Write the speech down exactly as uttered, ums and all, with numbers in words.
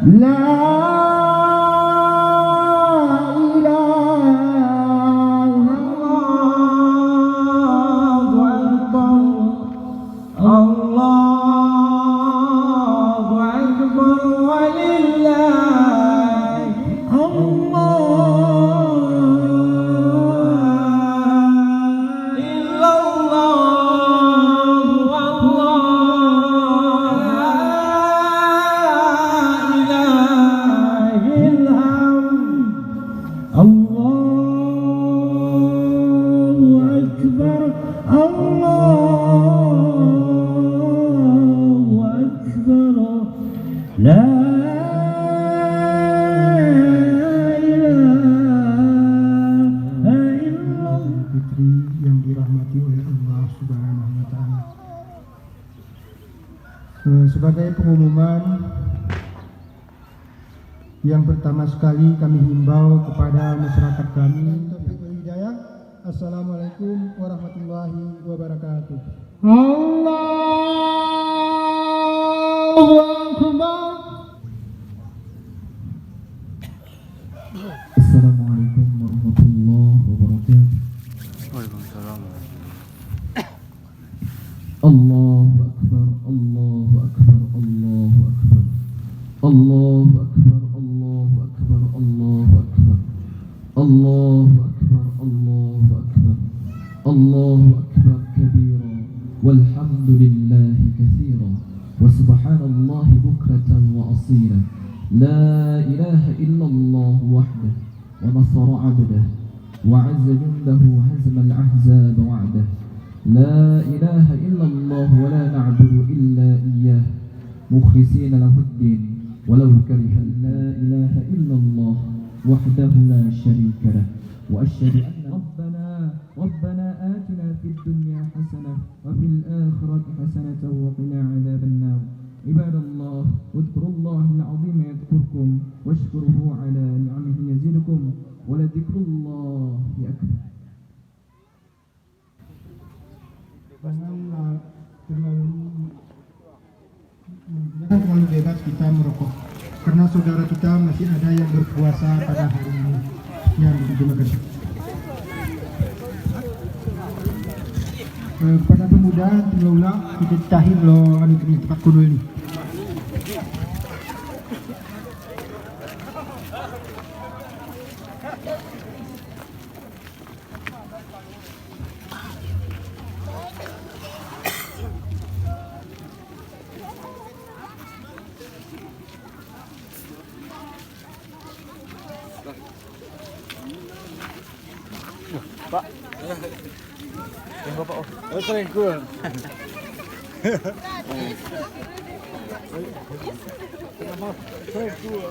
La ilaha. Allahu Akbar. Allahu Akbar, walillahi. Allahu illallah, Allah, la ilaha illa. Allahu Akbar, Allahu Akbar. La ilaha illallah. Fitri yang dirahmati oleh Allah Subhanahu wa Ta'ala. Eh, sebagai pengumuman, yang pertama sekali kami himbau kepada masyarakat kami. Taufiq wal Hidayah. Assalamualaikum warahmatullahi wabarakatuh. Allahu Akbar. Assalamualaikum warahmatullahi wabarakatuh. Waalaikumsalam. Allahu Akbar, Allahu Akbar, Allahu Akbar. Allahu Akbar, Allahu Akbar, Allahu Akbar. Allahu Akbar, Allahu Akbar. Allahu Akbar kabira, walhamdulillahi katsira, wa subhanallahi bukratan wa asila. La ilaha illallah wahdah. ونصر عبده وعز جنده وهزم الأحزاب وحده. لا إله إلا الله ولا نعبد إلا إياه مخلصين له الدين ولو كره. لا إله إلا الله وحده لا شريك له. وأشهد أن ربنا، ربنا آتنا في الدنيا حسنة وفي الآخرة حسنة وقنا عذاب النار. عباد الله، اذكروا الله العظيم يذكركم، واشكروه على نعمه يزدكم، ولذكر الله أكبر. Janganlah terlalu, jangan terlalu bebas kita merokok, karena saudara kita masih ada yang berpuasa pada hari ini. Ya, terima kasih. Eh, kepada pemuda, tinggal ulang, kita tahi lo anu ni, tempat kudul ni. Pak. Tengok, Pak. Oh. Oh, selingkuh. Selingkuh.